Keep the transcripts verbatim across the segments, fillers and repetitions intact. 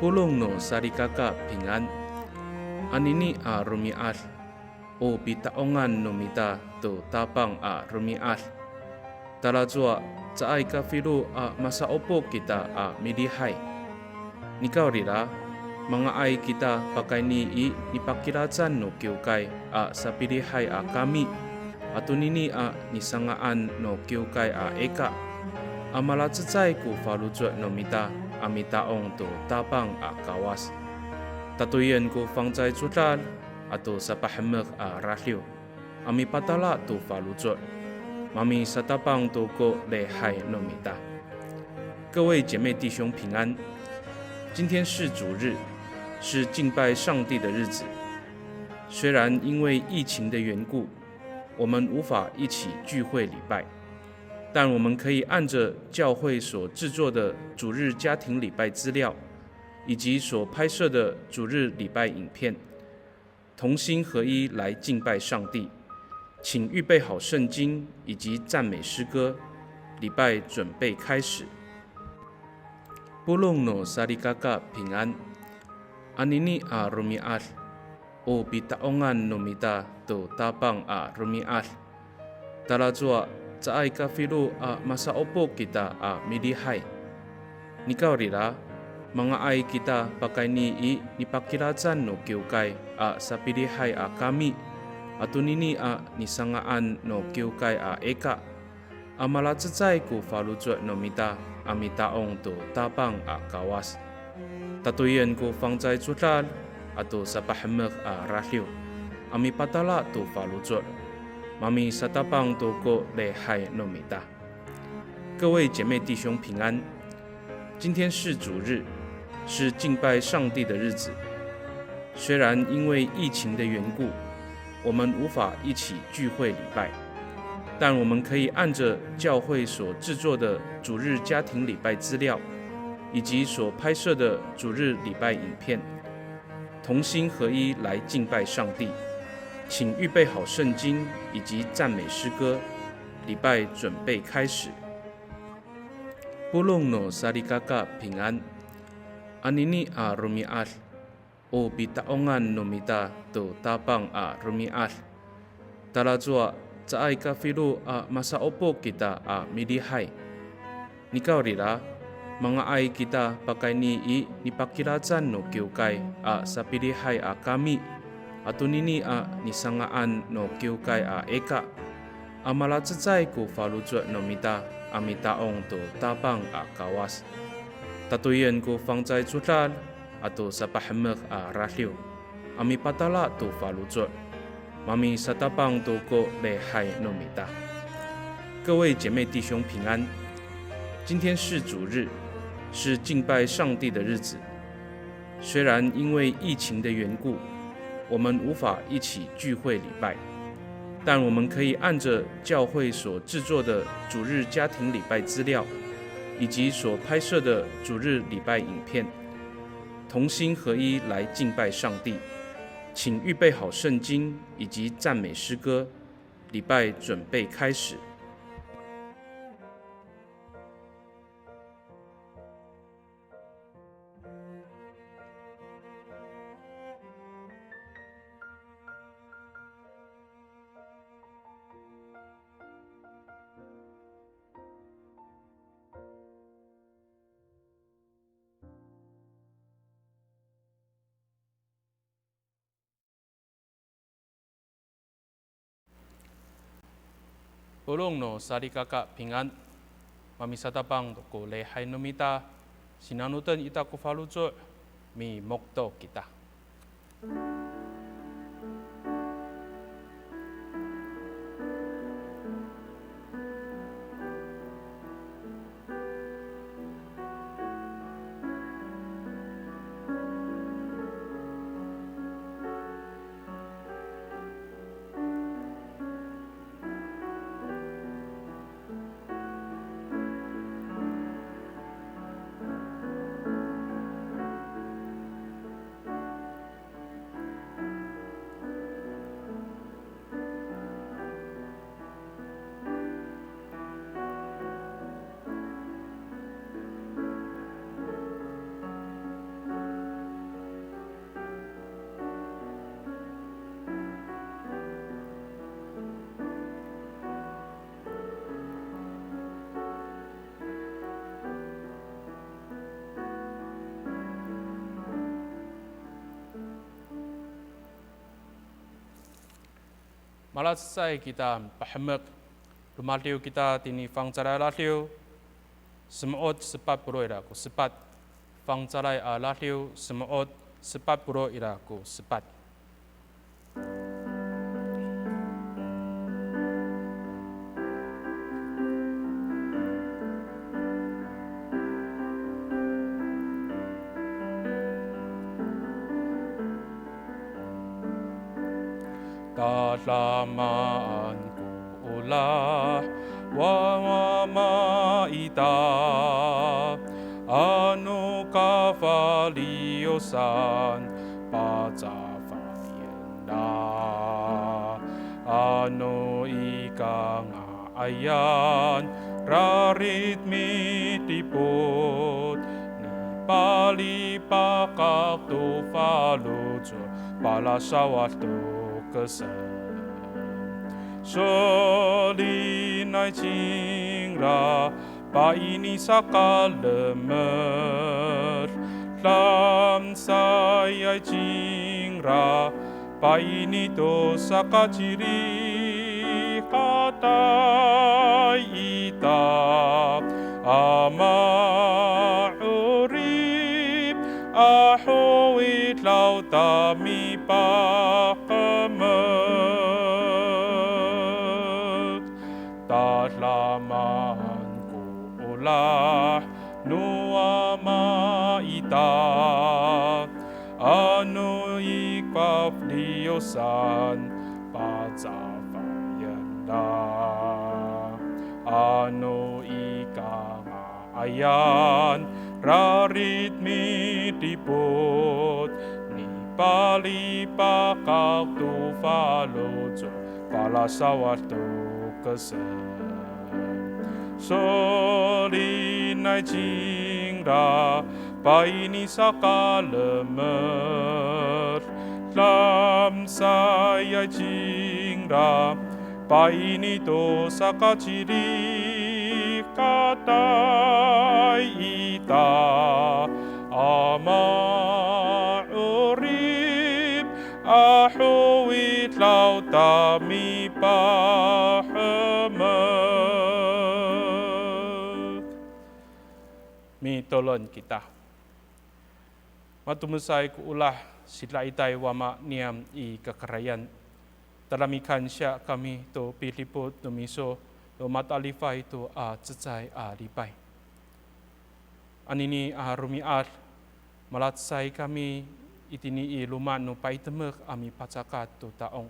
Polong no salikaka pingan. Anini a romi'ad, o pita'ongan no mita to Tapang a romi'ad. Talacowa caay kafilo a masa'opo kita a milihay. Nikawrira, manga'ay kita pakayni i nipakilacan no kiwkay a sapilihay a kami, ato nini a nisanga'an no kiwkay a ika, a malacecay ko faloco' no mita a mita'ong to Tapang a Kawas. Tatoyen ko fangcalay codad ato sapahemek a radiw a mipatala to faloco', mamisatapang to ko lihay no mita. 各位姐妹弟兄平安，今天是主日，是敬拜上帝的日子。虽然因为疫情的缘故，我们无法一起聚会礼拜，但我们可以按着教会所制作的主日家庭礼拜资料，以及所拍摄的主日礼拜影片，同心合一来敬拜上帝。请预备好圣经以及赞美诗歌，礼拜准备开始。Polong no salikaka pingan. Anini a romi'ad, o pita'ongan no mita to Tapang a romi'ad. Talacowa caay kafilo a masa'opo kita a milihay. Nikawrira, manga'ay kita pakayni i nipakilacan no kiwkay a sapilihay a kami, ato nini a nisanga'an no kiwkay a ika, a malacecay ko faloco' no mita a mita'ong to Tapang a Kawas. Tatoyen ko fangcalay codad ato sapahemek a radiw a mipatala to faloco', mamisatapang to ko lihay no mita. 各位姐妹弟兄平安，今天是主日，是敬拜上帝的日子。虽然因为疫情的缘故，我们无法一起聚会礼拜，但我们可以按着教会所制作的主日家庭礼拜资料，以及所拍摄的主日礼拜影片，同心合一来敬拜上帝。请预备好圣经以及赞美诗歌，礼拜准备开始。Polong no salikaka pingan. Anini a romi'ad, o pita'ongan no mita to Tapang a romi'ad. Talacowa caay kafilo a masa'opo kita a milihay. Nikawrira, manga'ay kita pakayni i nipakilacan no kiwkay a sapilihay a kami, ato nini a nisanga'an no kiwkay a ika, a malacecay ko faloco' no mita a mita'ong to Tapang a Kawas. Tatoyen ko fangcalay codad ato sapahemek a radiw a mipatala to faloco', mamisatapang to ko lihay no mita. 各位姐妹弟兄平安，今天是主日，是敬拜上帝的日子。虽然因为疫情的缘故，我们无法一起聚会礼拜，但我们可以按着教会所制作的主日家庭礼拜资料，以及所拍摄的主日礼拜影片，同心合一来敬拜上帝。请预备好圣经以及赞美诗歌，礼拜准备开始。Polong no salikaka pingan, mamisatapang to ko lihay no mita, sinanoten ita ko faloco', mimokto kita. Malacecay kita pahemek, romadiw kita tini fangcalay a radiw, semo'ot sepat polo' ira ko sepat. Fangcalay a radiw, semo'ot sepat polo' ira ko sepat. Tadamaan ko olah no Ama ita, ano kafaliyosan pacafayen da, ano ikanga ayan, rarid midipot, nipalipakak to faloco', palasawad to kesen. Solinay cingra, paini sakalemed, damsayay cingra, paini to sakaciri, katay ita a ma'orip, aho widlaw ta mipahemek. Tadamaan ko olah no Ama ita, ano ikafaliyosan pacafayen da, ano ikanga ayan, rarid midipot, nipalipakak to faloco', palasawad to kesen. Solinay cingra, paini sakalemed, damsayay cingra, paini to sakaciri, katay ita a ma'orip, aho widlaw ta mipahemek. Mitolon kita. Matomesay ko olah, sidaitay Wama niyam i kakarayan. Tada mikansiya kami to pidipot no miso to matalifay to a cecay a lipay. Anini a romi'ad, malacecay kami itini i loma' no paytemek a mipacakat to ta'ong.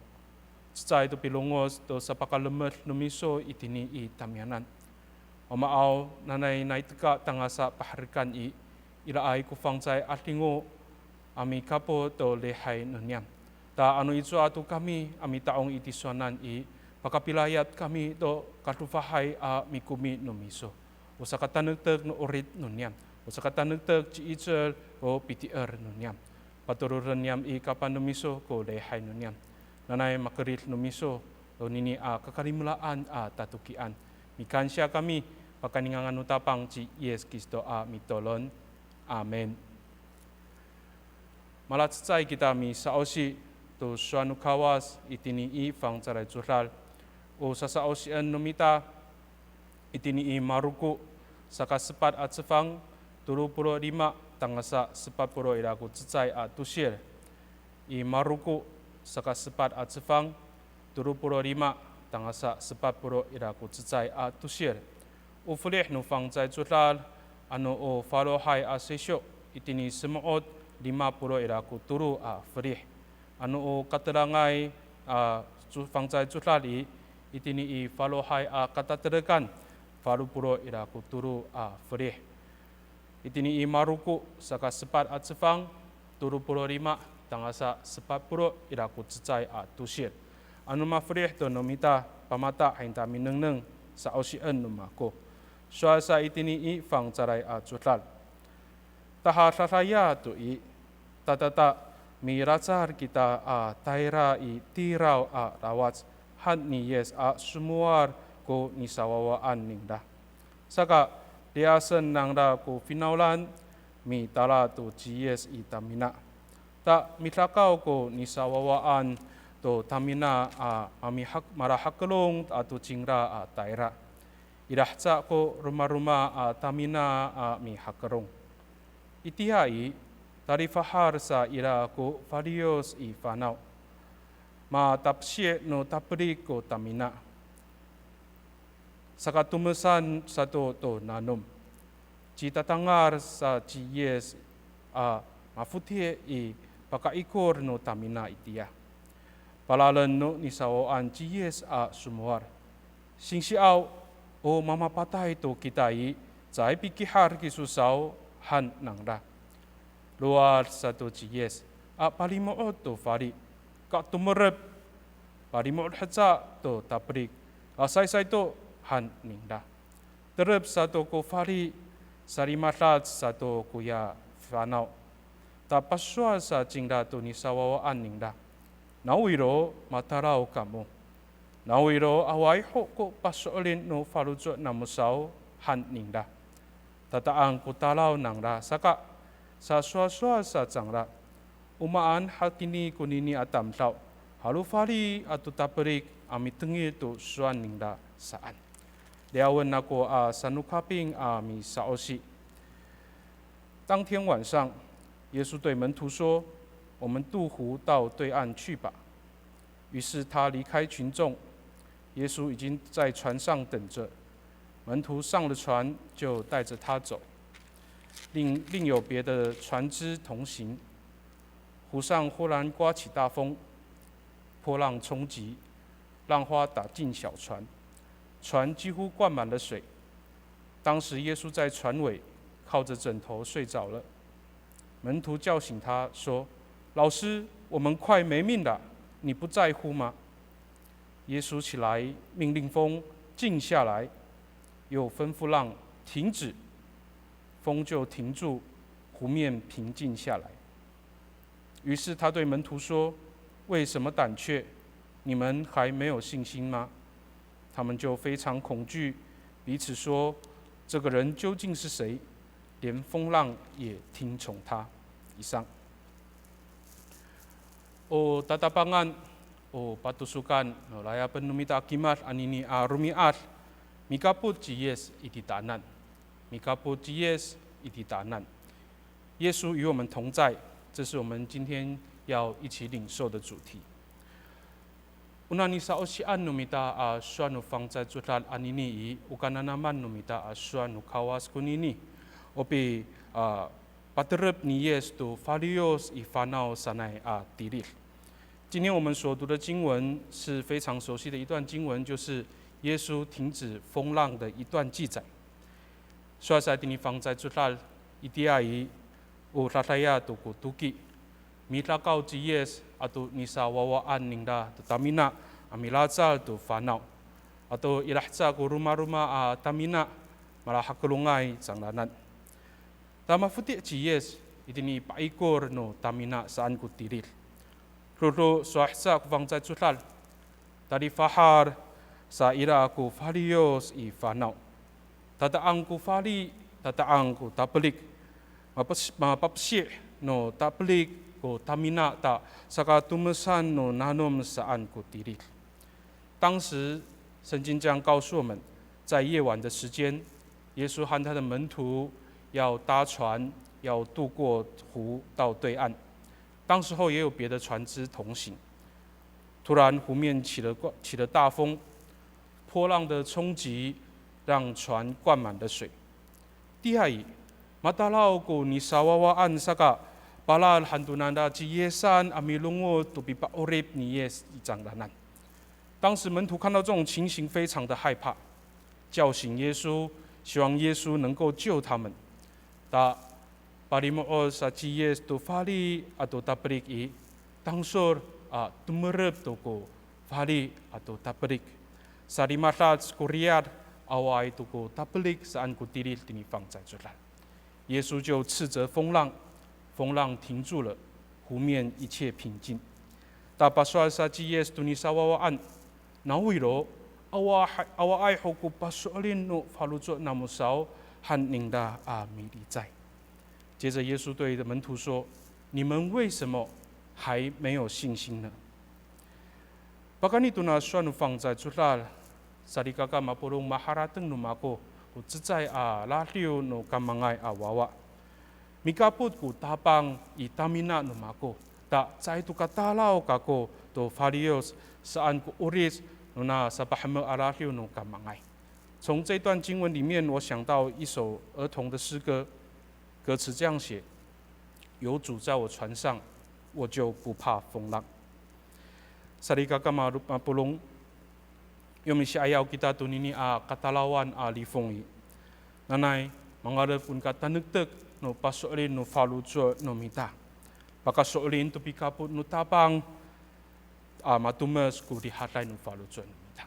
Cecay to pilongoc to sapakalemed no miso itini i tamiyanan. Wamaaw, nanay nai teka tangasa paherekan i, iraay ko fangcalay a 'adingo a mikapot to lihay no niyam. Ta ano icowa to kami a mita'ong i tisowanan i, pakapilayap kami to kadofahay a mikomi no miso. O sakatanektek no 'orip no niyam, o sakatanektek ci'icel ko pitier no niyam. Patoroden niyam i kapan no miso ko lihay no niyam. Nanay makerid no miso tonini a kakalimelaan a tatokian. Mikansiya kami, pakayni ngangan no Tapang ci Yis Kristo a mitolon. Amin. Malacecay kita misa'osi to sowal no Kawas itini i fangcalay codad. O sasa'osien no mita itini i Maroko saka sepat a cefang, tolo polo' lima tangasa sepat polo' ira ko cecay a tosil. I Maroko saka sepat a cefang, tolo polo' lima tangasa sepat polo' ira ko cecay a tosil. O felih no fangcalay codad, ano o falohay a sisyo, itini semo'ot lima polo' ira ko tolo a felih. Ano o katelangay a co-, fangcalay codad i, itini i falohay a katatelekan, falo polo' ira ko tolo a felih. Itini i Maroko saka sepat a cefang, tolo polo' lima tangasa sepat polo' ira ko cecay a tosil. Ano mafelih to no mita, pamata haen ta minengneng, sa'osien no mako. Sowal sa itini i fangcalay a codad. Tahadadaya to i, tatata milacal kita a tayra i tiraw a lawac, han ni Yis a somowal ko nisawawaan ningra. Saka, liyasen nangra ko finawlan, mitala to ci Yis i tamina. Ta midakaw ko nisawawaan, to tamina a mamihak-, malahakelong ato cingra a tayra. Ira haca ko romaroma a tamina a mihakelong. Itiya i, talifahal sa ira ko faliyos i fanaw. Matapsi' no tapelik ko tamina. Sakatomesan sato to nanom. Citatangal sa ci Yis a mafoti' i pakaikor no tamina itiya. Palalen no nisawawaan ci Yis a somowal. Singsiaw, o mamapatay to kita i, caay pikihar kiso saw, han nangra. Lowad sato ci Yis a palimo'ot to fali, ka tomerep, palimo'ot haca to tapelik, a saysay to, han ningra. Terep sato ko fali, salimadac sato koya fanaw. Ta pasowal sa cingra to nisawawaan ningra. Nawiro matalaw kamo. Nawiro awaay ho ko paso'elin no faloco' namo saw, han ningra. Tata'ang ko talaw nangra saka, sasowasowal sa cangra. O maan hakini konini a tamdaw, halo fali ato tapelik a mitengil to sowal ningra saan. Liyawen ako a sanokaping a misa'osi. 当天晚上，耶稣对门徒说：“我们渡湖到对岸去吧。”于是他离开群众，耶稣已经在船上等着，门徒上了船，就带着他走。另，另有别的船只同行。湖上忽然刮起大风，波浪冲击，浪花打进小船，船几乎灌满了水。当时耶稣在船尾，靠着枕头睡着了。门徒叫醒他说：“老师，我们快没命了，你不在乎吗？”耶稣起来，命令风静下来，又吩咐浪停止，风就停住，湖面平静下来。于是他对门徒说：“为什么胆怯？你们还没有信心吗？”他们就非常恐惧，彼此说：“这个人究竟是谁？连风浪也听从他。”以上。O tatapangan, o patosokan, no layapen no mita a kimad anini a romi'ad, mikapot ci Yis i titaanan. Mikapot ci Yis i titaanan. 耶稣与我们同在，这是我们今天要一起领受的主题。O nanisa'osian no mita a sowal no fangcalay codad anini i, o kananaman no mita a sowal no Kawas konini, o pi, a, paterep ni Yis to faliyos i fanaw sanay a tilid. 今天我们所读的经文是非常熟悉的一段经文，就是耶稣停止风浪的一段记载。Sowal sa itini fangcalay codad, itiya i, o dadaya to ko toki. Midakaw ci Yis ato nisawawaan ningra to tamina a milacal to fanaw. Ato ira haca ko romaroma a tamina, malahakelongay cangraanan. Ta mafoti' ci Yis itini i pa'ikor no tamina saan ko tilid. Dodo sowal haca ko fangcalay codad. Talifahal sa ira ko faliyos i fanaw. Tata'ang ko fali, tata'ang ko tapelik. Mapes-, mapapsi' no tapelik ko tamina ta sakatomesan no nanom saan ko tilid. 当时圣经这样告诉我们，在夜晚的时间，耶稣和他的门徒要搭船，要渡过湖到对岸。当时候也有别的船只同行。突然湖面起了，起了大风，波浪的冲击让船灌满了水。Itiya i, matalaw ko nisawawaan saka, palal han to nangra ci Yisan a milongoc to pipa'orip ni Yis i cangraanan. 当时门徒看到这种情形，非常的害怕，叫醒耶稣，希望耶稣能够救他们。Ta palimo'ot sa ci Yis to fali ato tapelik i, tangsol a tomerep to ko fali ato tapelik. Salimadac ko riyar, awaay to ko tapelik saan ko tilid tini fangcalay codad. 耶稣就斥责风浪，风浪停住了，湖面一切平静。Ta pasowal sa ci Yis to nisawawaan, nawiro, awa, awaay ho ko paso'elin no faloco' namo saw, han ningra a milicay. 接着耶稣对门徒说：“你们为什么还没有信心呢？” Pakayni tona sowal no fangcalay codad, salikaka mapolong, maharateng no mako ko cecay a ladiw no kamangay a wawa. Mikapot ko Tapang i tamina no mako, ta caay to katalaw kako to faliyos saan ko 'oric nona sapahemek a ladiw no kamangay. 从这段经文里面，我想到一首儿童的诗歌，歌词这样写：有主在我船上，我就不怕风浪。Salikaka mapolong, yo misi'ayaw kita tonini a katalawan a lifong i, nanay mangalef ko nika tanektek no paso'elin no faloco' no mita. Pakaso'elin to pikapot no Tapang a matomes ko rihaday no faloco' no mita.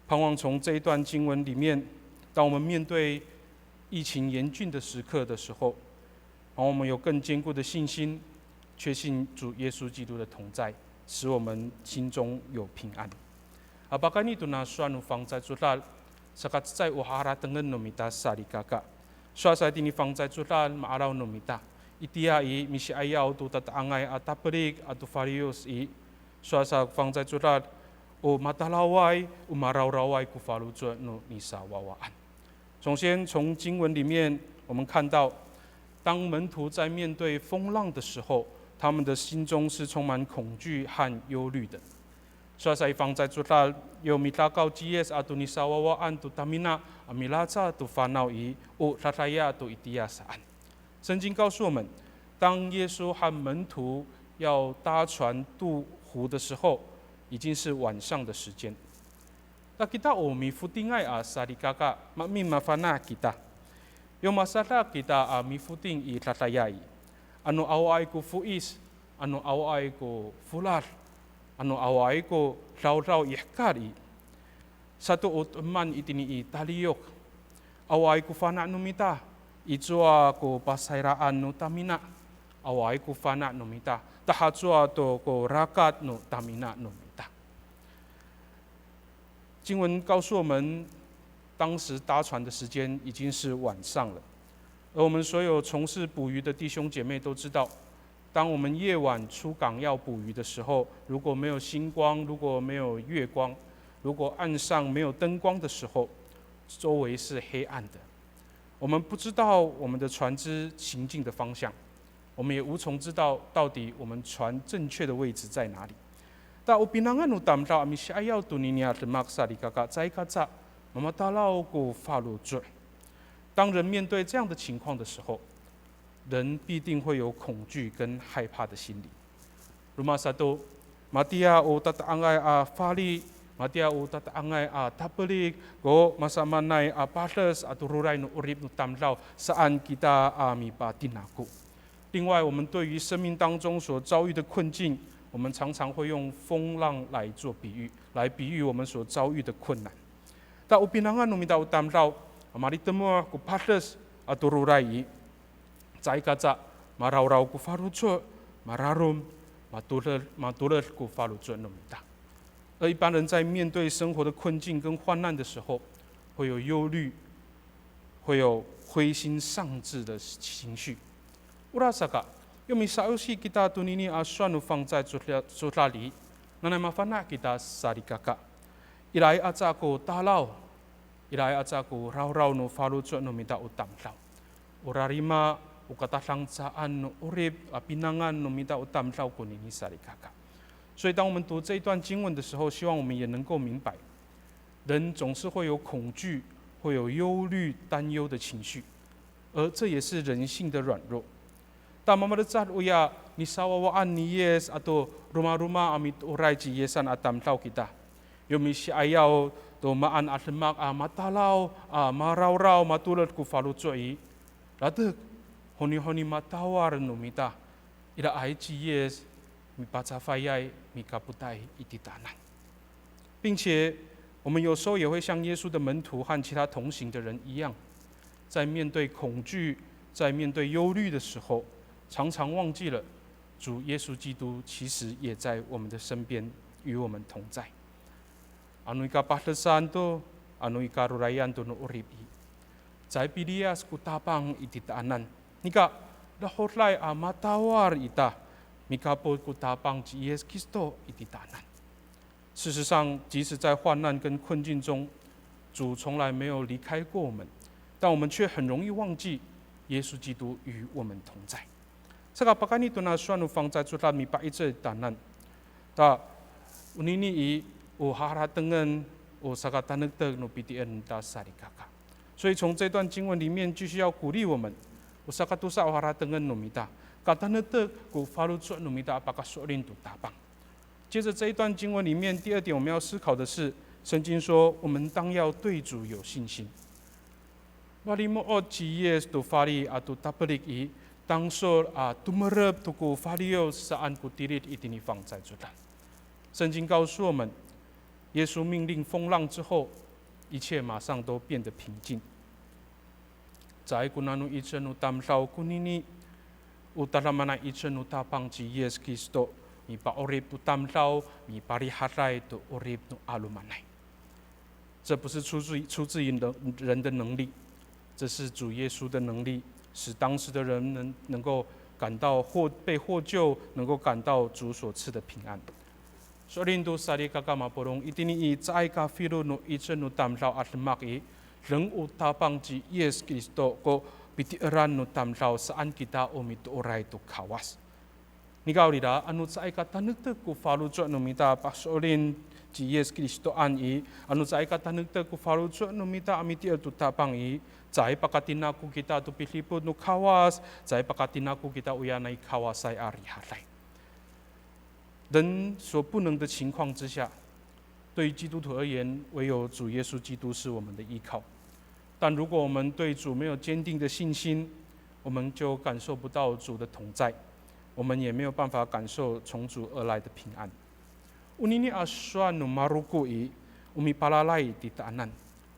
盼望从这一段经文里面，当我们面对疫情严峻的时刻的时候，让我们有更坚固的信心，确信主耶稣基督的同在，使我们心中有平安。A pakayni tona sowal no fangcalay codad, saka cecay o haratengen no mita salikaka. Sowal sa itini fangcalay codad, ma'araw no mita. Itiya i, misi'ayaw to tata'angay a tapelik ato faliyos i, sowal sa fangcalay codad, o matalaway, o marawraway ko faloco' no nisawawaan. 首先，从经文里面我们看到，当门徒在面对风浪的时候，他们的心中是充满恐惧和忧虑的。Sowal sa i fangcalay codad, yo milakaw ci Yis ato nisawawaan to tamina a milaca to fanaw i, o dadaya to itiya saan. 圣经告诉我们，当耶稣和门徒要搭船渡湖的时候，已经是晚上的时间。Ta kita o mifotingay a salikaka, ma-, mimafana' kita. Yo masadak kita a mifoting i dadaya i, ano awaay ko fo'is, ano awaay ko folad, ano awaay ko dawdaw i hekal i, sato o to'eman itini i taliyok. Awaay ko fana' no mita, i cowa ko pasayraan no tamina. Awaay ko fana' no mita, tahacowa to ko rakat no tamina no mita. 经文告诉我们，当时搭船的时间已经是晚上了，而我们所有从事捕鱼的弟兄姐妹都知道，当我们夜晚出港要捕鱼的时候，如果没有星光，如果没有月光，如果岸上没有灯光的时候，周围是黑暗的。我们不知道我们的船只行进的方向，我们也无从知道到底我们船正确的位置在哪里。Ta o pinangan no tamdaw a misi'ayaw tonini a demak salikaka, caay kaca mamatalaw ko faloco'. 当人面对这样的情况的时候，人必定会有恐惧跟害怕的心理。Roma sato, matiya o tata'angay a fali, matiya o tata'angay a tapelik, ko masamaanay a pades ato roray no 'orip no tamdaw saan kita a mipatinako. 另外，我们对于生命当中所遭遇的困境，我们常常会用风浪来做比喻，来比喻我们所遭遇的困难。Ta o pinangan no mita o tamdaw, malitemoh ko pades ato roray i, caay kaca marawraw ko faloco', mararom, matoled, matoled ko faloco' no mita. 而一般人在面对生活的困境跟患难的时候，会有忧虑，会有灰心丧志的情绪。Orasaka, yo misa'osi kita tonini a sowal no fangcalay codad, codad i, nanay mafana' kita salikaka. Iraay aca ko talaw, iraay aca ko rawraw no faloco' no mita o tamdaw. O rarima, o katadancaan no 'orip a pinangan no mita o tamdaw konini salikaka. 所以，当我们读这一段经文的时候，希望我们也能够明白，人总是会有恐惧、会有忧虑、担忧的情绪，而这也是人性的软弱。Ta mamalecad oya nisawawaan ni Yis ato romaroma a mitooray ci Yisan a tamdaw kita. Yo misi'ayaw to maan a demak a matalaw, a marawraw, matoled ko faloco' i, latek, honihoni matawal no mita, iraay ci Yis, mipacafayay, mikapotay i titaanan. 并且，我们有时候也会像耶稣的门徒和其他同行的人一样，在面对恐惧、在面对忧虑的时候，常常忘记了主耶稣基督其实也在我们的身边，与我们同在。Ano i kapadesan to, ano i karorayan to no 'orip i, caay piliyas ko Tapang i titaanan. Nika, dahoday a matawal ita, mikapot ko Tapang ci Yis Kristo i titaanan. 事实上，即使在患难跟困境中，主从来没有离开过我们，但我们却很容易忘记耶稣基督与我们同在。Saka pakayni tona sowal no fangcalay codad mipa'icel kitanan. Ta, onini i, o haharatengen, o sakatanektek no piti'er ta salikaka. 所以从这段经文里面继续要鼓励我们, o sakatosa o haratengen no mita, katanektek ko faloco' no mita a pakaso'elin to Tapang. 接着这一段经文里面，第二点我们要思考的是，圣经说我们当要对主有信心。Malimo'ot ci Yis to fali ato tapelik i, tangsol a tomerep to ko faliyo saan ko tilid itini fangcalay codad. 圣经告诉我们，耶稣命令风浪之后，一切马上都变得平静。Caay ko nano 'icel no tamdaw konini, o tadamaanay 'icel no Tapang ci Yis Kristo, mipa'orip to tamdaw, miparihaday to 'orip no 'alomanay. 这不是出自于，出自于人，人的能力，这是主耶稣的能力，使当时的人能，能够感到获，被获救，能够感到主所赐的平安。So'elin to salikaka mapolong, itini i caay ka filo no 'icel no tamdaw a demak i, deng o Tapang ci Yis Kristo ko piti'eran no tamdaw saan kita o mitooray to Kawas. Nikawrira, ano caay ka tanektek ko faloco' no mita paso'elin ci Yis Kristoan i, ano caay ka tanektek ko faloco' no mita a miti'er to Tapang i, caay pakatinako kita to pidipot no Kawas, caay pakatinako kita oya nai Kawasay a rihaday. 人所不能的情况之下，对于基督徒而言，唯有主耶稣基督是我们的依靠。但如果我们对主没有坚定的信心，我们就感受不到主的同在，我们也没有办法感受从主而来的平安。Onini a sowal no Maroko i, o mipalalay titaanan.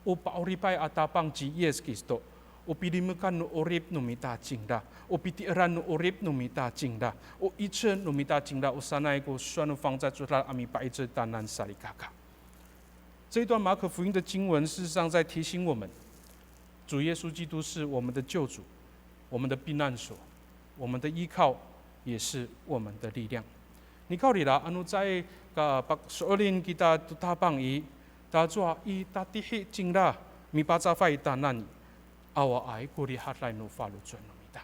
O pa'oripay a Tapang ci Yis Kristo, o pilimekan no 'orip no mita cingra, o piti'eran no 'orip no mita cingra, o 'icel no mita cingra, o sanay ko sowal no fangcalay codad a mipa'icel kitanan salikaka. 这一段马可福音的经文，事实上在提醒我们，主耶稣基督是我们的救主，我们的避难所，我们的依靠，也是我们的力量。Nikawrira, ano caay ka paso'elin kita to Tapang i, tacowa i tatihi cingra mipacafay kitanan i, awaay ko rihaday no faloco' no mita.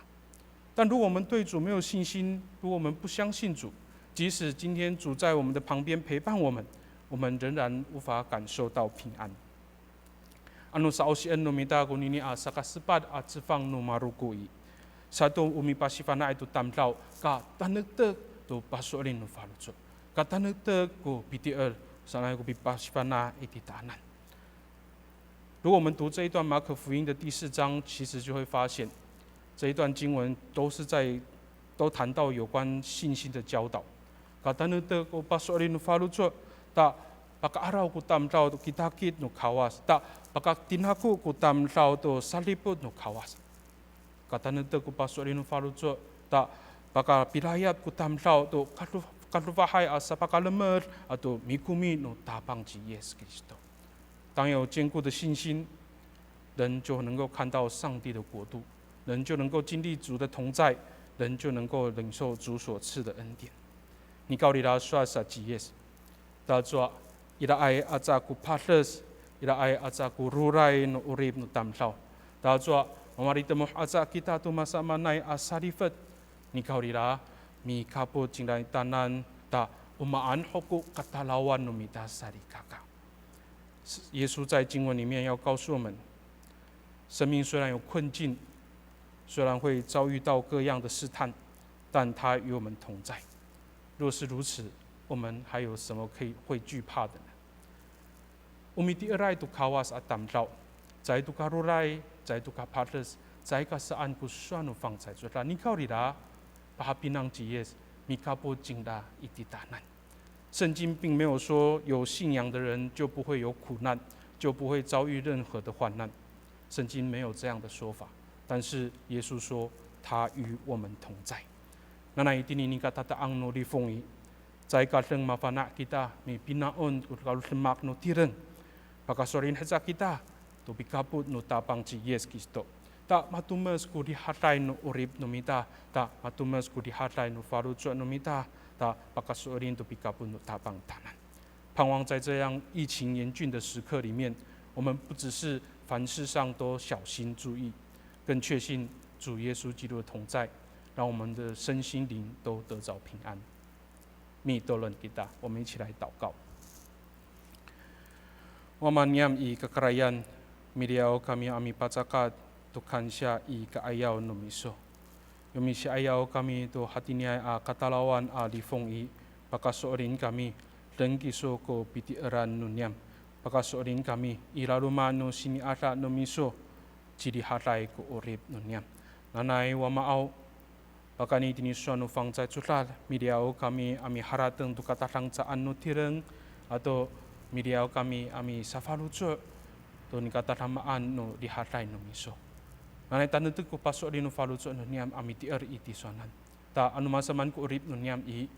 但如果我们对主没有信心，如果我们不相信主，即使今天主在我们的旁边陪伴我们，我们仍然无法感受到平安。Ano sa'osien no mita konini a sakasepat a cefang no Maroko i, sato o mipasifana'ay to tamdaw, ka tanektek to paso'elin no faloco', ka tanektek ko piti'er, sanay ko pipasifana' i titaanan. 如果我们读这一段马可福音的第四章，其实就会发现，这一段经文都是在，都谈到有关信心的教导。Ka tanektek ko paso'elin no faloco', ta paka'araw ko tamdaw to kitakit no Kawas, ta pakatinako ko tamdaw to sadipot no Kawas. Ka tanektek ko paso'elin no faloco', ta pakapilayap ko tamdaw to kado-, kadofahay a sapakalemed ato mikomi no Tapang ci Yis Kristo. 当有坚固的信心，人就能够看到上帝的国度，人就能够经历主的同在，人就能够领受主所赐的恩典。Nikawrira sowal sa ci Yis, tacowa iraay aca ko pades, iraay aca ko roray no 'orip no tamdaw. Tacowa mamalitemoh aca kita to masamaanay a salifet. Nikawrira, mikapot cingra kitanan, ta o maan ho ko katalawan no mita salikaka. 耶稣在经文里面要告诉我们，生命虽然有困境，虽然会遭遇到各样的试探，但他与我们同在。若是如此，我们还有什么可以，会惧怕的呢？O mitiraay to Kawas a tamdaw, caay to ka roray, caay to ka pades, caay ka saan ko sowal no fangcalay codad. Nikawrira, pahapinang ci Yis, mikapot cingra i titaanan. 圣经并没有说有信仰的人就不会有苦难，就不会遭遇任何的患难。圣经没有这样的说法，但是耶稣说他与我们同在。Nanay itini nika tata'ang no lifong i, caay ka deng mafana' kita mipina'on ko kalodemak no tireng. Pakaso'elin haca kita to pikapot no Tapang ci Yis Kristo. Ta matomes ko rihaday no 'orip no mita, ta matomes ko rihaday no faloco' no mita, ta pakaso'elin to pikapot no Tapang tanan. 盼望在这样疫情严峻的时刻里面，我们不只是凡事上都小心注意，更确信主耶稣基督的同在，让我们的身心灵都得着平安。Mitolon kita，我们一起来祷告。Wama niyam i kakarayan, miliyaw kami a mipacakat to kansiya i ka'ayaw no miso. Yo misi'ayaw kami to hatiniay a katalawan a lifong i, pakaso'elin kami, deng kiso ko piti'eran no niyam. Pakaso'elin kami i laloma' no sini'ada no miso, cirihaday ko 'orip no niyam. Nanay Wamaaw, pakayni tini sowal no fangcalay codad, miliyaw kami a miharateng to katadangcaan no tireng, ato miliyaw kami a misafaloco' to nikatadamaan no rihaday no miso. Nanay tanektek ko paso'elin no faloco' no niyam a miti'er i tisowanan. Ta ano masamaan ko 'orip no niyam i,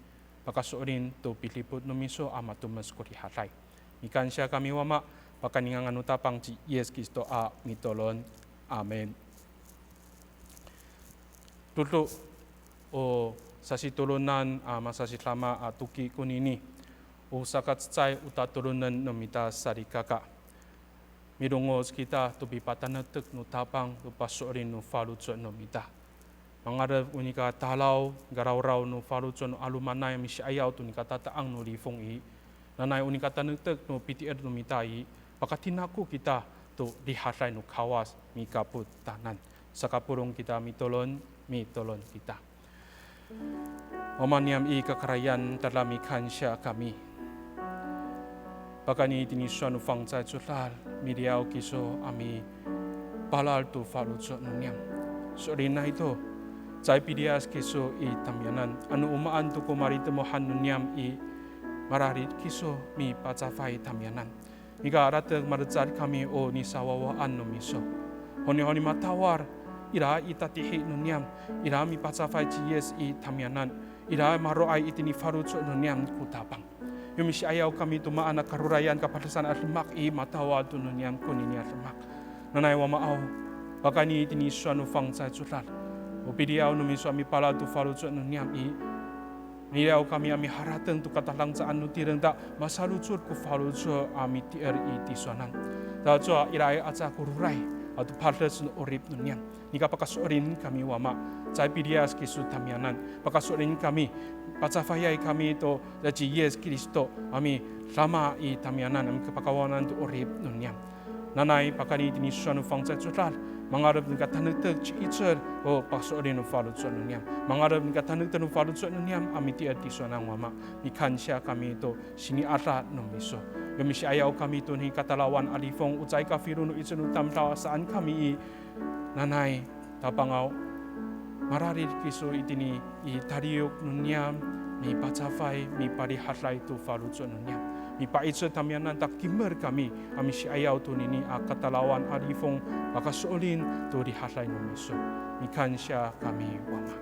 pakaso'elin to pidipot no miso a matomes ko rihaday. Mikansiya kami Wama, pakayni ngangan no Tapang ci Yis Kristo a mitolon. Amin. Dodo o sasitolonan a masasidama a toki konini, o sakacecay o tatolonen no mita salikaka. Milongoc kita to pipatanektek no Tapang to paso'elin no faloco' no mita. Mangalef o nika talaw, nika rawraw no faloco' no 'alomanay a misi'ayaw to nika tata'ang no lifong i, nanay o nika tanektek no piti'er no mita i, pakatinako kita to rihaday no Kawas mikapot tanan. Sakapolong kita mitolon, mitolon kita. Wama niyam i kakarayan, tada mikansiya kami. Pakayni tini sowal no fangcalay codad, miliyaw kiso a mipalal to faloco' no niyam. So'elinay to, caay piliyas kiso i tamiyanan, ano o maan to ko malitemohan no niyam i, mararid kiso mipacafay tamiyanan. Nika latek malecad kami o nisawawaan no miso. Honihoni matawal, ira i tatihi no niyam, ira mipacafay ci Yis i tamiyanan, ira maro'ay itini faloco' no niyam ko Tapang. Yo misi'ayaw kami to maan a karorayan kapadesan a demak i, matawal to no niyam konini a demak. Nanay Wamaaw, pakayni tini sowal no fangcalay codad, o piliyaw no miso a mipalal to faloco' no niyam i, miliyaw kami a miharateng to katadangcaan no tireng ta masalocod ko faloco' a miti'er i tisowanan. Tacowa iraay aca ko roray ato pades no 'orip no niyam. Nika pakaso'elin kami Wama, caay piliyas kiso tamiyanan. Pakaso'elin kami, pacafayay kami to ci Yis Kristo a midama i tamiyanan a mikapakawanan to 'orip no niyam. Nanay pakayni tini sowal no fangcalay codad, mangalef nika tanektek ci'icel ko paso'elin no faloco' no niyam. Mangalef nika tanektek no faloco' no niyam a miti'er tisowanan Wama. Mikansiya kami to sini'ada no miso. Yo misi'ayaw kami to nikatalawan a lifong, o caay kafilo no 'icel no tamdaw a saan kami i, nanay Tapangaw, mararid kiso itini i taliyok no niyam, mipacafay, miparihaday to faloco' no niyam. Mipa'icel tamiyanan ta kimer kami a misi'ayaw tonini a katalawan a lifong, pakaso'elin to rihaday no miso. Mikansiya kami Wama.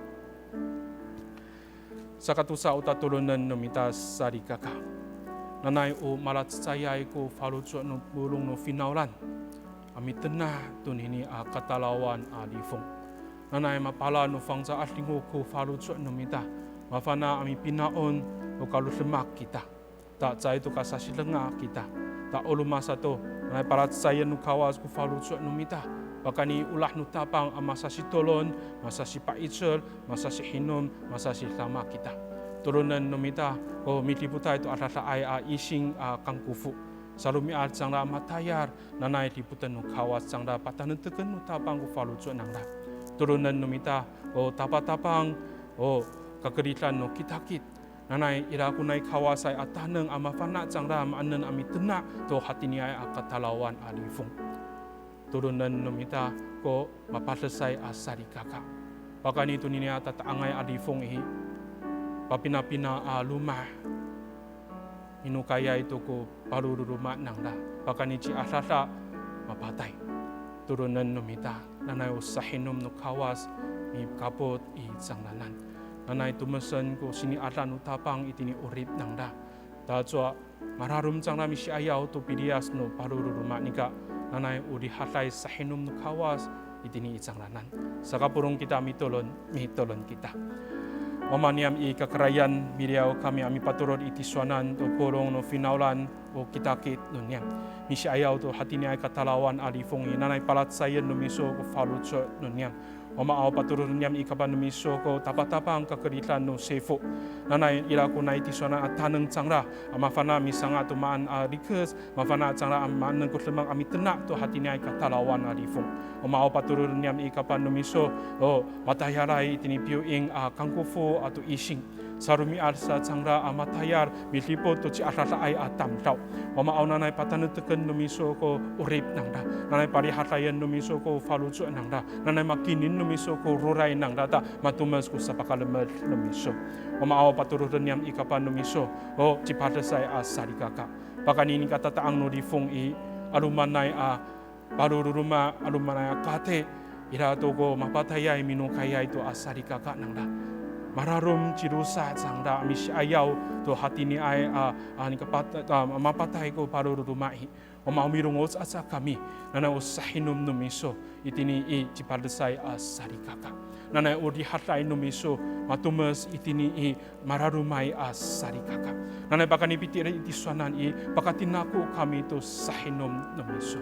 Sakatosa o tatolonen no mita salikaka. Nanay o malacecayay ko faloco' no polong no finawlan a mitena' tonini a katalawan a lifong. Nanay mapalal no fangcal a 'adingo ko faloco' no mita, mafana' a mipina'on to kalodemak kita. Ta caay to kasasilenga kita. Ta o roma sato, nanay palacecayen no Kawas ko faloco' no mita. Pakayni olah no Tapang a masasitolon, masasipa'icel, masasihinom, masasidama kita. Tolonen no mita ko midipotay to adadaay a ising a kangkofo. Saromi'ad cangra a matayal, nanay dipoten no Kawas cangra, patanekteken no Tapang ko faloco' nangra. Tolonen no mita ko tapatapang, o kakeridan no kitakit. Nanay ira ko nai Kawasay a taneng a mafana' cangra maanen a mitena' to hatiniay a katalawan a lifong. Tolonen no mita ko mapadesay a salikaka. Pakayni tonini a tata'angay a lifong i, papinapina a loma', minokayay to ko paloloma' nangra, pakayni ciadada mapatay. Tolonen no mita, nanay o sahinom no Kawas mikapot i cangraanan. Nanay tomesen ko sini'ada no Tapang itini 'orip nangra. Tacowa mararom cangra misi'ayaw to piliyas no paloloma' nika, nanay o rihaday sahinom no Kawas itini i cangraanan. Sakapolong kita mitolon, mitolon kita. Wama niyam i kakarayan, miliyaw kami a mipatorod i tisowanan to polong no finawlan o kitakit no niyam. Misi'ayaw to hatiniay katalawan a lifong i, nanay palacecayen no miso ko faloco' no niyam. Wama aw, patorod niyam i kapan no miso ko tapatapang kakeridan no sifo. Nanay ira ko nai tisowanan a taneng cangra a mafana' misanga' to maan a rikec, mafana' cangra a maanen ko demak a mitena' to hatiniay katalawan a lifong. Wama aw, patorod niyam i kapan no miso, o matayalay itini piyoing a kangkofo ato ising. Saromi'ad sa cangra a matayal midipot to ciadadaay a tamdaw. Wama aw, nanay patanekteken no miso ko 'orip nangra. Nanay parihadayen no miso ko faloco' nangra. Nanay makinin no miso ko roray nangra ta matomes ko sapakalemed no miso. Wama aw, patoroden niyam i kapan no miso, o cipadesay a salikaka. Pakayni i katata'ang no lifong i, 'alomanay a palololoma', 'alomanay a kati, ira to ko mapatayay minokayay to a salikaka nangra. Mararom cilosa' cangra a misi'ayaw to hatiniay a, a nikapat-, a mapatay ko palololoma' i. Wama aw, milongoc aca kami, nanay o sahinom no miso itini i cipadesay a salikaka. Nanay o rihaday no miso matomes itini i mararomay a salikaka. Nanay pakayni pitira i tisowanan i, pakatinako kami to sahinom no miso.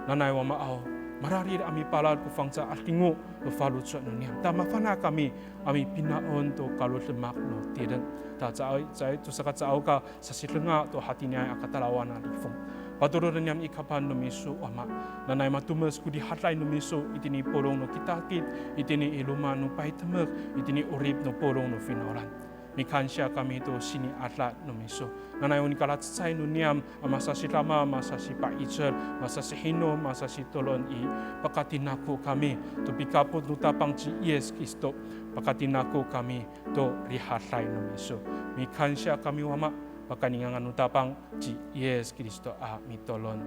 Nanay Wama aw, mararid a mipalal ko fangcal a 'adingo to faloco' no niyam. Ta mafana' kami a mipina'on to kalodemak no tireng. Ta caay, caay to saka caay ka sasidenga to hatiniay a katalawan a lifong. Patoroden niyam i kapan no miso Wama. Nanay matomes ko rihaday no miso itini polong no kitakit, itini i loma' no paytemek, itini 'orip no polong no finawlan. Mikansiya kami to sini'ada no miso. Nanay o nikalacecay no niyam a masasidama, masasipa'icel, masasihinom, masasitolon i, pakatinako kami to pikapot no Tapang ci Yis Kristo. Pakatinako kami to rihaday no miso. Mikansiya kami Wama, pakayni ngangan no Tapang ci Yis Kristo a mitolon.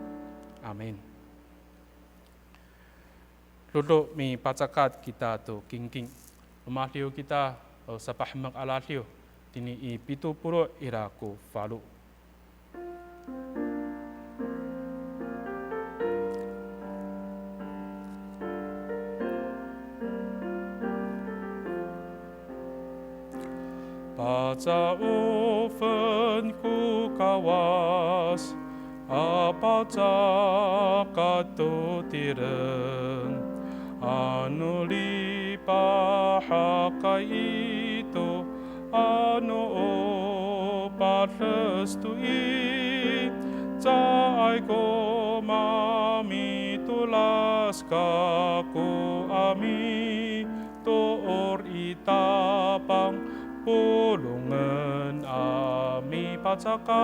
Amin. Dodo mipacakat kita to kingking. Romadiw kita, o sapahemek a radiw, tini i pito polo' ira ko falo. Paca'ofen ko Kawas a pacakat to tireng, ano lipahakay ito, ano o pades to i, caay ko mamitolas kako a mitoor i Tapang, polongen a mipacakat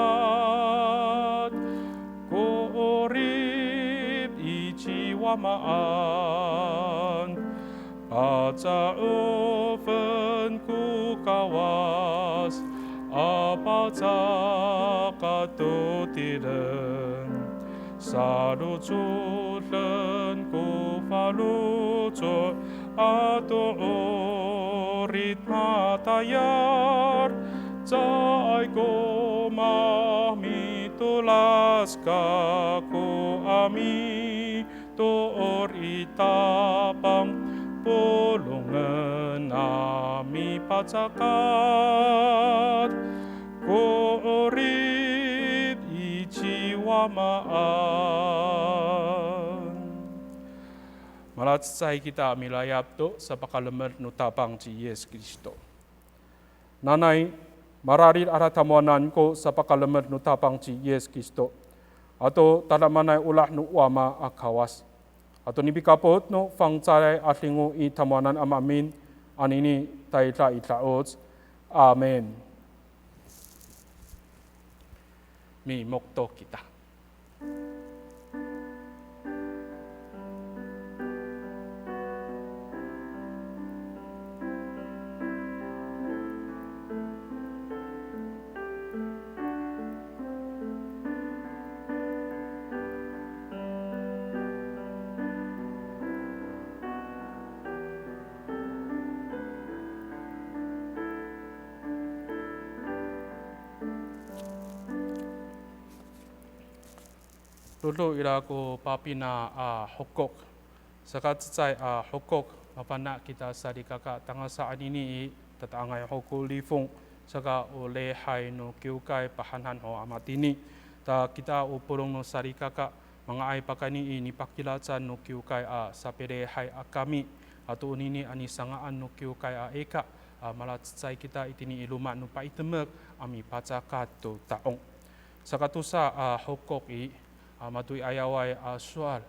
ko 'orip i ci Wamaan. Paca'ofen ko Kawas a pacakat to tireng, salocoden ko faloco' ato 'orip matayal, caay ko mamitolas kako a mi toor i Tapang, polongen a mipacakat ko 'orip i ci Wamaan. Malacecay kita a milayap to sapakalemed no Tapang ci Yis Kristo. Nanay mararid a tamowanan ko sapakalemed no Tapang ci Yis Kristo, ato tadamaanay olah no Wama a Kawas, ato nipikapot no fangcalay a 'adingo i tamowanan a maemin, anini tayra i da'oc. Amin. Mimokto kita. Dodo ira ko papina a hokok. Saka cecay a hokok, mafana' kita salikaka tangasa anini i, Tata'angay ho ko lifong, saka o lihay no kiwkay pahanhan ho a matini. Ta kita o polong no salikaka, manga'ay pakayni i nipakilacan no kiwkay a sapilihay a kami. Ato onini a nisanga'an no kiwkay a ika, a malacecay kita itini i loma' no paytemek a mipacakat to ta'ong. Sakatosa a hokok i, a mato'iyayaway a sowal,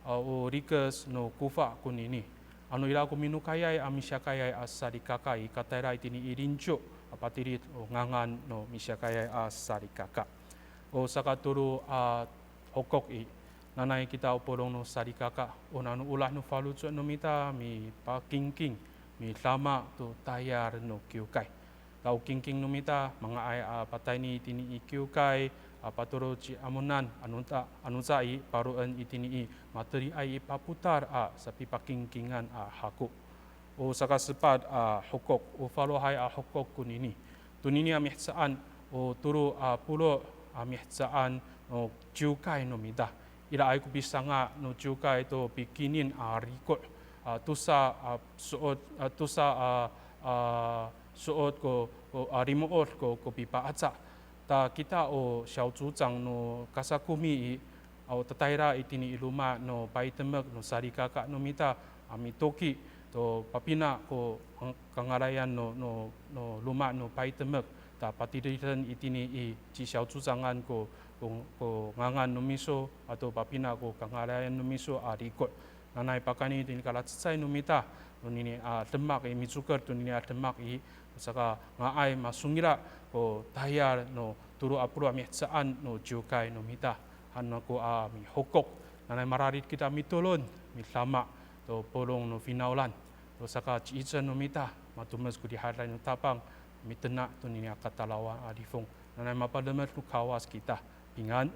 a o rikec no kofa konini. Ano ira ko minokayay a misiyakayay a salikaka i, katayra itini i linco a patilid o ngangan no misiyakayay a salikaka. O sakatolo a hokok i, nanay kita o polong no salikaka, o nano olah no faloco' no mita mipakingking, midama to tayal no kiwkay. Ta o kingking no mita, manga'ay a patayni itini i kiwkay, a patoro ci Amonan, ano ta, ano ca i, paroen itini i, mateliay i papotal a sapipakingkingan a hako. O sakasepat a hokok, o falohay a hokok konini. Tonini a mihecaan, o tolo a polo' a mihecaan no ciwkay no mita. Iraay ko pisanga' no ciwkay to pikinin a riko', a tosa a so'ot, a tosa a, a so'ot ko, ko, a limo'ot ko, ko pipaaca. Ta kita o siyawcocang no kasakomi i, a o tatayra itini i loma' no paytemek no salikaka no mita, a mitoki to papina ko kang-, kangalayan no, no, no loma' no paytemek, ta patiliden itini i cisiyawcocangan ko, ko, ko ngangan no miso ato papina ko kangalayan no miso a riko'. Nanay pakayni tini kalacecay no mita, tonini a demak i, micoker tonini a demak i, saka nga'ay masongila' ko tayal no tolo a polo' a mihecaan no ciwkay no mita. Han ako a mihokok, nanay mararid kita mitolon, midama to polong no finawlan, to sakaci'icel no mita, matomes ko rihaday no Tapang, mitena' tonini a katalawan a lifong. Nanay mapalemed no Kawas kita. Pingan.